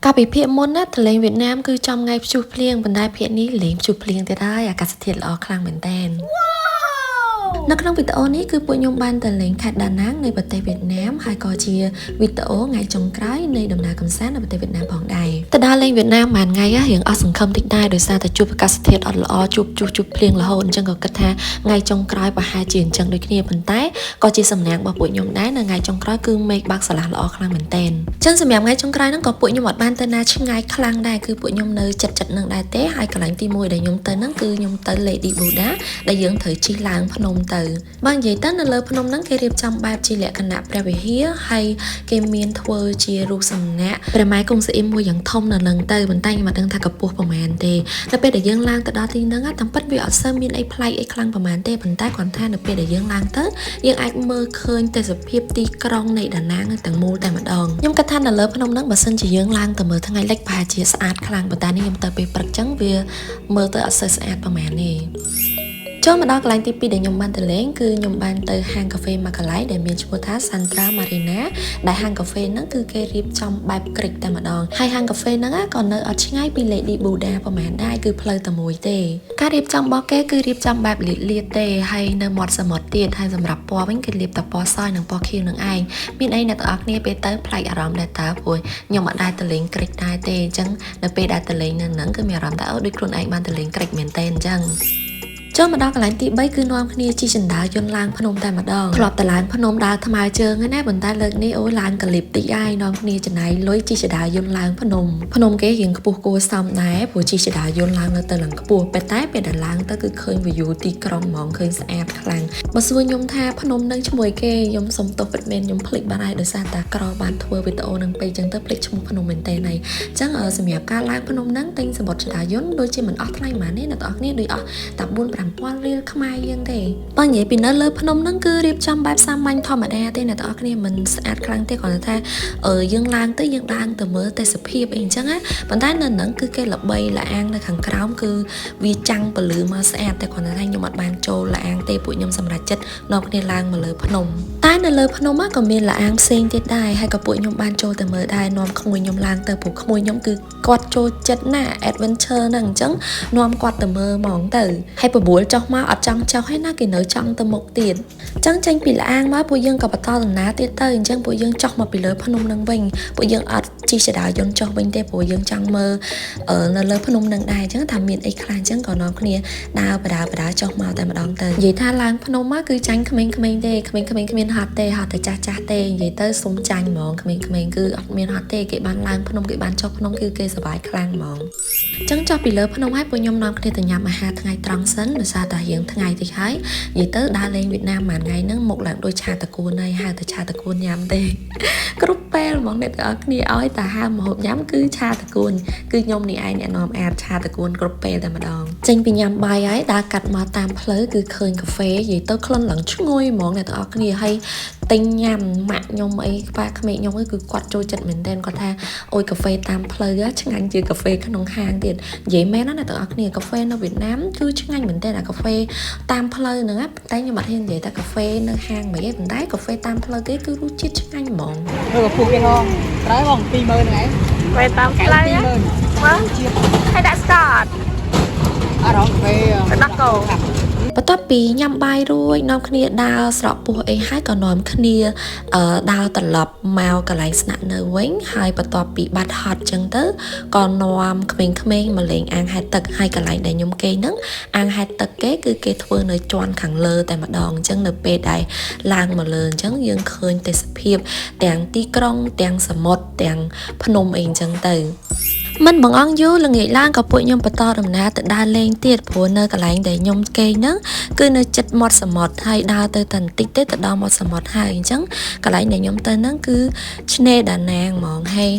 កាលពីភាគមុនណាទៅលេងវៀតណាមគឺចំថ្ងៃព្យុះភ្លៀងប៉ុន្តែភាគនេះលេងព្យុះភ្លៀងទៀតហើយអាកាសធាតុល្អខ្លាំងមែនតើនៅក្នុងវីដេអូនេះគឺពួកខ្ញុំបានទៅលេងខេត្តដាណាងនៃប្រទេសវៀតណាមហើយក៏ជាវីដេអូថ្ងៃចុងក្រោយនៃដំណើរកម្សាន្តនៅប្រទេសវៀតណាមផងដែរទៅដល់លេងវៀតណាមមួយថ្ងៃរៀងអស់សង្ឃឹមតិចដែរដោយសារតែជួបអាកាសធាតុអត់ល្អជួបជួសជួបភ្លៀងរហូតអញ្ចឹងក៏គិតថាថ្ងៃចុងក្រោយប្រហែលជាអញ្ចឹងដូចគ្នាប៉ុន្តែក៏ជាសំណាងរបស់ពួកខ្ញុំដែរនៅថ្ងៃចុងក្រោយគឺមេឃបើកស្រឡះល្អខ្លាំងមែនទែនចឹងសម្រាប់ថ្ងៃចុងក្រោយហ្នឹងក៏ពួកខ្ញុំអត់បានទៅណាឆ្ងាយខ្លាំងដែរគឺពួកខ្ញុំនៅចិត្តចិត្តនឹងដែរទេហើយកន្លែងទី1ដែលខ្ញុំទៅហ្នឹងគឺខ្ញុំទៅ Lady Buddha ដែលយើងត្រូវជិះឡើងភ្នំទៅបើនិយាយទៅនៅលើភ្នំហ្នឹងគេរៀបចំបែបជាលក្ខណៈព្រះវិហារហើយគេមានធ្វើជារូបសំណាកព្រះម៉ែគង់សអ៊ីមមួយយ៉ាងធំនៅនឹងទៅប៉ុន្តែខ្ញុំអត់ដឹងថាកម្ពស់ប្រហែលទេនៅពេលដែលយើងឡើងទៅដល់ទីហ្នឹងតាមពិតវាអត់សូវមានអីប្លែកអីខ្លាំងប្រហែលទេប៉ុន្តែគ្រាន់ថានៅពេលដែលយើងឡើងទៅយើងអាចមើលឃើញទេសភាពទីក្រុងនៃដាណាងទាំងមូលតែម្ដងខ្ញុំគិតថានៅលើភ្នំហ្នឹងបើសិនជាយើងឡើងទៅមើលថ្ងៃលិចប្រហែលជាស្អាតខ្លាំងប៉ុន្តែនេះខ្ញុំទៅពេលព្រឹកចឹងវាមើលទៅអត់សូវស្អាតប្រហែលទេចូលមកដល់កន្លែងទី2ដែលខ្ញុំបានទៅលេងគឺខ្ញុំបានទៅហាងកាហ្វេមួយកន្លែងដែលមានឈ្មោះថា Sandra Marina ដែលហាងកាហ្វេហ្នឹងគឺគេរៀបចំបែបក្រិចតែម្ដងហើយហាងកាហ្វេហ្នឹងក៏នៅអត់ឆ្ងាយពី Lady Buddha ប្រហែលដែរគឺផ្លូវតែមួយទេការរៀបចំរបស់គេគឺរៀបចំបែបលាតលាតទេហើយនៅមាត់សមុទ្រទៀតហើយសម្រាប់ពណ៌វិញគេលាបតែពណ៌សនិងពណ៌ខៀវនឹងឯងមានអីអ្នកទាំងអស់គ្នាពេលទៅប្លែកអារម្មណ៍ដែរតើព្រោះខ្ញុំអត់ដែលទៅលេងក្រិចដែរទេអញ្ចឹងនៅពេលដែលទៅលេងនៅហ្នឹងគឺមានអារម្មណ៍ថាអូដូចខ្លួនឯងបានទៅលេងក្រិចមែនតើអញ្ចឹងចូលមកដល់កន្លែងទី3គឺនាំគ្នាជិះជណ្ដើរយន្តឡើងភ្នំតែម្ដងធ្លាប់តែឡើងភ្នំដើរថ្មើរជើងហ្នឹងណាប៉ុន្តែលើកនេះអូឡើងកលិបតិចហើយនាំគ្នាចំណាយលុយជិះជណ្ដើរយន្តឡើងភ្នំភ្នំគេរៀងខ្ពស់គួរសមដែរព្រោះជិះជណ្ដើរយន្តឡើងនៅទៅឡើងខ្ពស់ប៉ុន្តែពេលដែលឡើងទៅគឺឃើញ view ទីក្រុងហ្មងឃើញស្អាតខ្លាំងបើសួរខ្ញុំថាភ្នំនឹងឈ្មោះគេខ្ញុំសុំទោសពិតមែនខ្ញុំភ្លេចបាត់ហើយដោយសារតែក្របានធ្វើវីដេអូនឹងពេកចឹងទៅភ្លេចឈ្មោះភ្នំមែនតើហើយចឹងសម្រាប់ការឡើងភ្នំហ្នឹងទិញសំបុត្រជណ្ដើរយន្តដូចជាមិនអស់ថ្លៃប៉ុន្មានទេអ្នកទាំងអស់គ្នាដូចអស់តែ4 5000រៀលខ្មែរយើងទេបើនិយាយពីនៅលើភ្នំហ្នឹងគឺរៀបចំបែបសាមញ្ញធម្មតាទេអ្នកទាំងអស់គ្នាមិនស្អាតខ្លាំងទេគ្រាន់តែថាអឺយើងឡើងទៅយើងឡើងទៅមើលទេសភាពអីអញ្ចឹងណាប៉ុន្តែនៅហ្នឹងគឺគេល្បីលាអាងនៅខាងក្រោមគឺវាចាំងពលឺមកស្អាតតែគ្រាន់តែថាខ្ញុំអត់បានចូលលាអាងទេពួកខ្ញុំសម្រេចចិត្តនាំគ្នាឡើងមកលើភ្នំតែនៅលើភ្នំក៏មានលាអាងផ្សេងទៀតដែរហើយក៏ពួកខ្ញុំបានចូលទៅមើលដែរនាំក្មួយខ្ញុំឡើងទៅព្រោះក្មួយខ្ញុំគឺគាត់ចូលចិត្តណាស់ adventure ហ្នឹងអញ្ចឹងនាំគាត់ទៅមើលហ្មងទៅហើយបបួលចុះមកអត់ចង់ចុះហើយណាគេនៅចង់ទៅមុខទៀតអញ្ចឹងចេញពីលាអាងមកពួកយើងក៏បន្តដំណើរទៀតទៅអញ្ចឹងពួកយើងចុះមកពីលើភ្នំនឹងវិញពួកយើងអត់ជិះជណ្ដើរយន្តចុះវិញទេព្រោះយើងចង់មើលនៅលើភ្នំនឹងដែរអញ្ចឹងថាមានអីខ្លះអញ្ចឹងក៏នាំគ្នាដើរបដើបដើចុះមកតែម្ដងទៅនិយាយថាឡើងភ្នំមកគឺចាញ់ក្មេងៗទេក្មេងៗគ្មានហត់ទេហត់តែចាស់ចាស់ទេនិយាយទៅសុំចាញ់ហ្មងក្មេងៗគឺអត់មានហត់ទេគេបានឡើងភ្នំគេបានចុះភ្នំគឺគេសប្បាយខ្លាំងហ្មងអញ្ចឹងចុះពីលើភ្នំហើយពួកខ្ញុំនាំគ្នាទៅញ៉ាំអាហារថ្ងៃត្រង់សិនដោយសារតែរៀងថ្ងៃតិចហើយនិយាយទៅដើរលេងវៀតណាមមួយថ្ងៃហ្នឹងមុខឡើងដូចឆាតកួនហើយហៅតែឆាតកួនញ៉ាំទេគ្រប់ពេលហ្មងអ្នកទាំងអស់គ្នាឲ្យតែហៅម្ហូបញ៉ាំគឺឆាតកួនគឺខ្ញុំនេះឯងអ្នកនាំអាតឆាតកួនគ្រប់ពេលតែម្ដងចេញពីញ៉ាំបាយហើយដើរកាត់មកតាមផ្លូវគឺឃើញកាហ្វេនិយាយទៅក្លិនឡើងឈ្ងុយហ្មងអ្នកទាំងអស់គ្នាហើយទិញញ៉ាំម៉ាក់ខ្ញុំអីប៉ាក្មេកខ្ញុំគឺគាត់ចូលចិត្តមែនទែនគាត់ថាអូយកាហ្វេតាមផ្លូវឆ្ងាញ់ជាងកាហ្វេក្នុងហាងទៀតនិយាយមែនណាអ្នកទាំងអស់គ្នាកាហ្វេនៅវៀតណាមគឺឆ្ងាញ់មែនទែនអាកាហ្វេតាមផ្លូវហ្នឹងតែខ្ញុំអត់ហ៊ាននិយាយថាកាហ្វេនៅហាងមិនទេប៉ុន្តែកាហ្វេតាមផ្លូវគេគឺរសជាតិឆ្ងាញ់ហ្មង មើលកម្ពស់គេហងត្រូវបង20000ហ្នឹងឯង vềតាមផ្លូវ 20000 មើល ជាតិ ហើយដាក់ស្ករអត់ អត់ហងកាហ្វេ ទឹកដោះគោ បន្ទាប់ពីញ៉ាំបាយរួចនាំគ្នាដើរស្រកពោះអីហើយក៏នាំគ្នាដើរត្រឡប់មកកន្លែងស្នាក់នៅវិញហើយបន្ទាប់ពីបាត់ហត់ចឹងទៅក៏នាំក្មេងៗមកលេងអាងហែលទឹកហើយកន្លែងដែលខ្ញុំគេងហ្នឹងអាងហែលទឹកគេគឺគេធ្វើនៅជាន់ខាងលើតែម្ដងអញ្ចឹងនៅពេលដែលឡើងមកលើអញ្ចឹងយើងឃើញទេសភាពទាំងទីក្រុងទាំងសមុទ្រទាំងភ្នំអីអញ្ចឹងទៅមិនបងអង្គយូរល្ងាចឡើងក៏ពួកខ្ញុំបន្តដំណើរទៅដើរលេងទៀតព្រោះនៅកន្លែងដែលខ្ញុំគេងហ្នឹងគឺនៅចិត្តមាត់សមុទ្រហើយដើរទៅតែបន្តិចទេទៅដល់មាត់សមុទ្រហើយអញ្ចឹងកន្លែងដែលខ្ញុំទៅហ្នឹងគឺឆ្នេរដាណាងហ្មងហើយ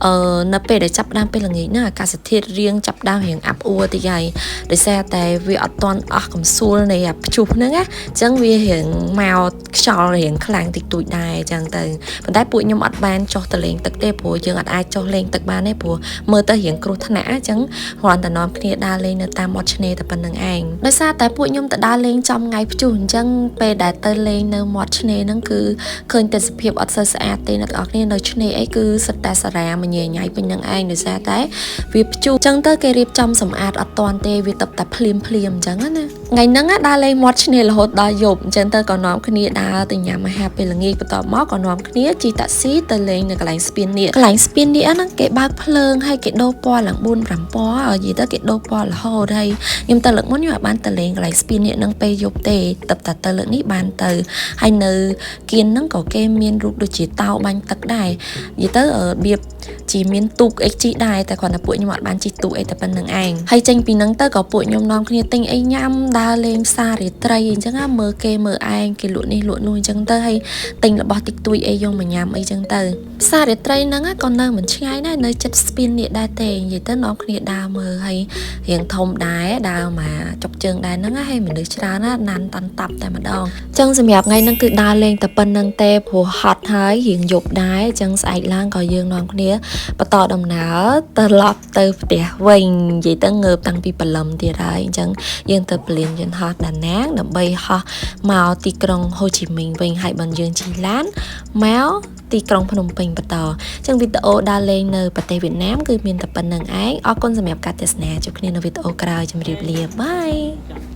អឺនៅពេលដែលចាប់ដើមពេលល្ងាចហ្នឹងអាកាសធាតុរៀងចាប់ដើមរៀងអាប់អួរតិចហើយដោយសារតែវាអត់ទាន់អស់កំសួលនៃអាព្យុះហ្នឹងណាអញ្ចឹងវារៀងមកខ្យល់រៀងខ្លាំងតិចតួចដែរអញ្ចឹងទៅប៉ុន្តែពួកខ្ញុំអត់បានចុះទៅលេងទឹកទេព្រោះយើងអត់អាចចុះលេងទឹកបានទេព្រោះមើល ទៅរៀងគ្រោះថ្នាក់អញ្ចឹងគ្រាន់តែនាំគ្នាដើរលេងនៅតាមមាត់ឆ្នេរតែប៉ុណ្្នឹងឯងដោយសារតែពួកខ្ញុំទៅដើរលេងចំថ្ងៃព្យុះអញ្ចឹងពេលដែលទៅលេងនៅមាត់ឆ្នេរហ្នឹងគឺឃើញទេសភាពអត់សូវស្អាតទេអ្នកទាំងអស់គ្នានៅឆ្នេរអីគឺសិតតែសារ៉ាមញ៉ៃញ៉ៃពេញនឹងឯងដោយសារតែវាព្យុះអញ្ចឹងទៅគេរៀបចំសម្អាតអត់តាន់ទេវាតបតែភ្លាមភ្លាមអញ្ចឹងណាថ្ងៃហ្នឹងដើរលេងមាត់ឆ្នេររហូតដល់យប់អញ្ចឹងទៅក៏នាំគ្នាដើរទៅញ៉ាំអាហារពេលល្ងាចបន្ទាប់មកក៏នាំគ្នាជិះតាក់ស៊ីទៅលេងនៅកន្លែងស្ពាននាគកន្លែងស្ពាននាគហ្នឹងគេបើកភ្លើងហើយគេដូរពណ៌ឡើង4 5ពណ៌និយាយទៅគេដូរពណ៌រហូតហើយខ្ញុំទៅលើកមុនខ្ញុំអត់បានទៅលេងកន្លែងស្ពាននាគហ្នឹងពេលយប់ទេតបតែទៅលើកនេះបានទៅហើយនៅគៀនហ្នឹងក៏គេមានរូបដូចជាតោបាញ់ទឹកដែរនិយាយទៅរបៀបជាមានទូកអីជិះដែរតែគ្រាន់តែពួកខ្ញុំអត់បានជិះទូកអីតែប៉ុណ្្នឹងឯងហើយចេញពីហ្នឹងទៅក៏ពួកខ្ញុំនាំគ្នាទិញអីញ៉ាំដើរលេងផ្សាររាត្រីអញ្ចឹងណាមើលគេមើលឯងគេលក់នេះលក់នោះអញ្ចឹងទៅហើយទិញរបស់តិចតួចអីយកមកញ៉ាំអីចឹងទៅផ្សាររាត្រីហ្នឹងក៏នៅមិនឆ្ងាយដែរនៅចិត្តស្ពាននេះដែរទេនិយាយទៅនាំគ្នាដើរមើលហើយរៀងធំដែរដើរមកចុកជើងដែរហ្នឹងហើយមនុស្សច្រើនណាស់ណាន់តាន់តាប់តែម្ដងចឹងសម្រាប់ថ្ងៃហ្នឹងគឺដើរលេងតែប៉ុណ្្នឹងទេព្រោះហត់ហើយរៀងយប់ដែរចឹងស្អែកឡើងក៏យើងនាំគ្នាបន្តដំណើរត្រឡប់ទៅផ្ទះវិញនិយាយទៅងើបតាំងពីព្រលឹមទៀតហើយអញ្ចឹងយើងទៅពលានយន្តហោះដាណាងដើម្បីហោះមកទីក្រុងហូជីមីញវិញហើយបើយើងជិះឡានមកទីក្រុងភ្នំពេញបន្តអញ្ចឹងវីដេអូដើរលេងនៅប្រទេសវៀតណាមគឺមានតែប៉ុណ្្នឹងឯងអរគុណសម្រាប់ការទស្សនាជួបគ្នានៅវីដេអូក្រោយជម្រាបលា bye.